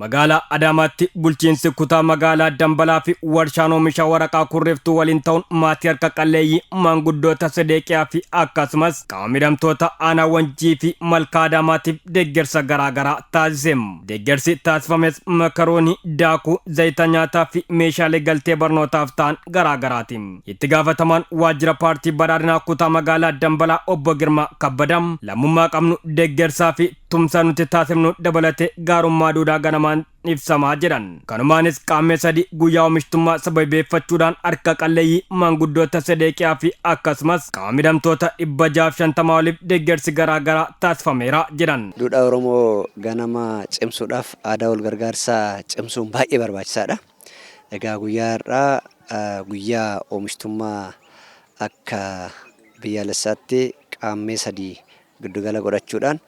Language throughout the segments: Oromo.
Magaalaa Adaamaatti bulchiinsi kutaa magaalaa Dambalaa fi warshaan oomisha waraqaa Kurriftuu waliin ta'uun maatii harka qalleeyyii, maanguddoota Sedeeqiyaa fi akkasumas qaama miidhamtoota aanaa Wanjii fi Malkaa Adaamaatiif deeggarsa garaagaraa taasise. Deeggarsi taasifames makaroonii, daakuu, zayita nyaataa fi meeshaalee galtee barnootaaf ta'an garaagaraati. Itti gaafatamaan waajjira paartii badhaadhinaa kutaa magaalaa Dambalaa obbo Girmaa Kabbadam lammummaa qabnu deeggarsaa fi tumsa nuti taasifnu dabalatee gaarummaa duudhaa ganamaan ibsamaa jedhan. Kanumaanis Qaammee 3 guyyaa oomishtummaa sababeeffachuudhaan harka qalleeyyii, maanguddoota Sedeeqiyaa fi akkasumas qaama miidhamtoota 650 oliif deeggarsi garaagaraa taasifameera jedhan. Duudhaa Oromoo ganama cimsuudhaaf aadaa wal gargaarsaa cimsuun baay'ee barbaachisaadha. Egaa guyyaa har'aa guyyaa oomishtummaa akka biyyaalessaatti Qaammee 3 giddugala godhachuudhaan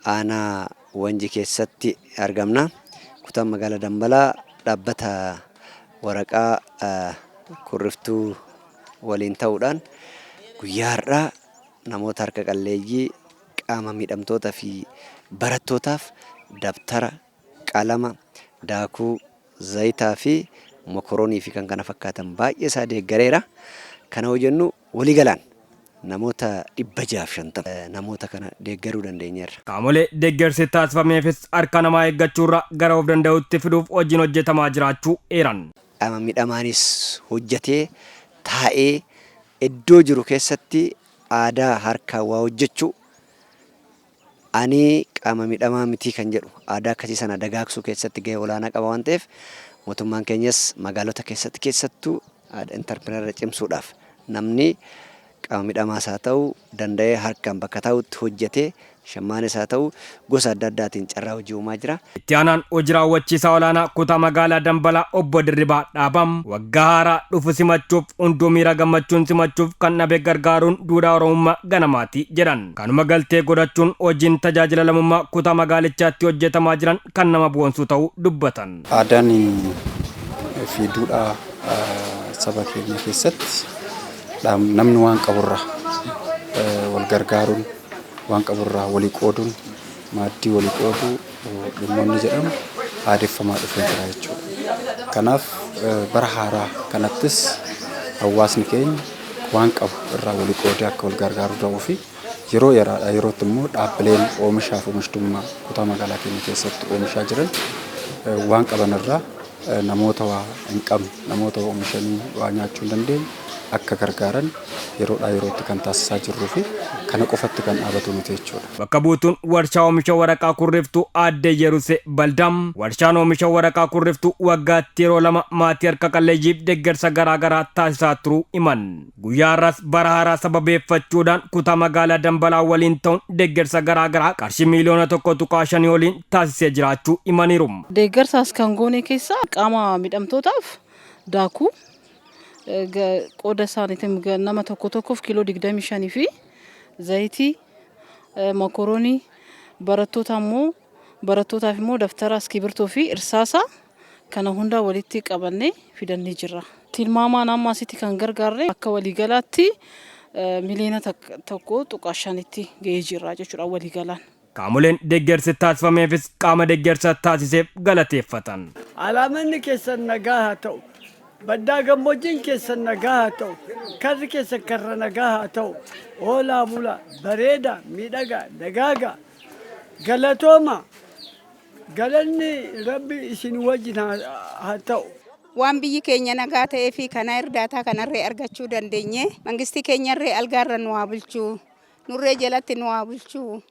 aanaa Wanjii keessatti argamna. Kutaan magaalaa Dambalaa dhaabbata waraqaa Kurriftuu waliin ta'uudhaan guyyaa har'aa namoota harka qalleeyyii, qaama miidhamtoota fi barattootaaf dabtara, qalama, daakuu, zayitaa fi mokoroonii fi kan kana fakkaatan baay'ee isaa deeggareera. Kana hoo jennu waliigalaan namoota 650 namoota kana deeggaruu dandeenyeerra. Qaamolee deeggarsi taasifameefis harka namaa eeggachuurra gara of danda'uutti fiduuf hojiin hojjetamaa jiraachuu eeran. Qaama midhamaanis hojjetee taa'ee iddoo jiru keessatti aadaa harkaan waa hojjechuu, ani qaama midhamaa miti kan jedhu aadaa akkasii sana dagaagsuu keessatti gahee olaanaa qaba waan ta'eef mootummaan keenyas magaalota keessatti keessattuu aadaa intarpireenara cimsuudhaaf namni qaama midhamaas haa ta'u danda'ee harkaan bakka taa'utti hojjetee shammaanis haa ta'u gosa adda addaatiin carraa hojii uumaa jira. Itti aanaan hoji raawwachiisaa olaanaa kutaa magaalaa Dambalaa obbo Dirribaa Dhaabaa waggaa haaraa dhufu simachuuf hunduu miira gammachuun simachuuf kan dhabe gargaaruun duudhaa Oromummaa ganamaati jedhan. Kanuma galtee godhachuun hojiin tajaajila lammummaa kutaa magaalichaatti hojjetamaa jiran kan nama boonsu ta'uu dubbatan. Aadaan fi duudhaa saba keenya keessatti namni waan qaburraa wal gargaaruun, waan qaburraa walii qooduun, maaddii walii qooduu dhimmoonni jedhamu aadeffamaa dhufee jira jechuudha. Kanaaf bara haaraa kanattis hawaasni keenya waan qabu irraa walii qoodee akka wal gargaaruu danda'uu fi yeroo yeraadhaa yerootti immoo dhaabbileen oomishaa fi oomishtummaa kutaa magaalaa keenya keessatti oomishaa jiran waan qaban irraa namoota waa hin qabne, namoota oomishanii waa nyaachuu hin dandeenye akka gargaaran yeroodhaa yerootti kan taasisaa jirruu fi kana qofatti kan dhaabatu miti jechuudha. Bakka buutuun warshaa oomisha waraqaa Kurriftuu Aadde Yerusee Baldaam, warshaan oomisha waraqaa Kurriftuu waggaatti yeroo lama maatii harka qalleeyyiif deeggarsa garaagaraa taasisaa turuu himan. Guyyaa har'aas bara haaraa sababeeffachuudhaan kutaa magaalaa Dambalaa waliin ta'uun deeggarsa garaagaraa qarshii miiliyoona 1.5 oliin taasisee jiraachuu himaniiru. Deeggarsaas kan goone keessaa qaama midhamtootaaf daakuu qooda isaaniitiin nama tokko tokkoof kiiloo 25 fi zayitii, makoroonii, barattoota immoo barattootaaf immoo daftara, iskibirtoo fi irsaasa kana hunda walitti qabannee fidannee jirra. Tilmaamaan amma asitti kan gargaarre akka waliigalaatti miliyoona 1.5tti gahee jirra jechuudha waliigalaan. Qaamoleen deeggarsi taasifameefis qaama deeggarsa taasiseef galateeffatan. Alaamanni keessan nagaa haa ta'u. Baddaa gammoojjiin keessan nagaa haa ta'u. Karri keessan karra nagaa haa ta'u. Oolaa bulaa, bareedaa, miidhagaa, dagaagaa. Galatooma. Galanni Rabbi isin wajjin haa ta'u. Waan biyyi keenya nagaa ta'ee fi kanaa irdaataa kanarree argachuu dandeenye, mangistii keenyarree algaarra nu haa bulchu, nurree jalatti nu haa bulchu.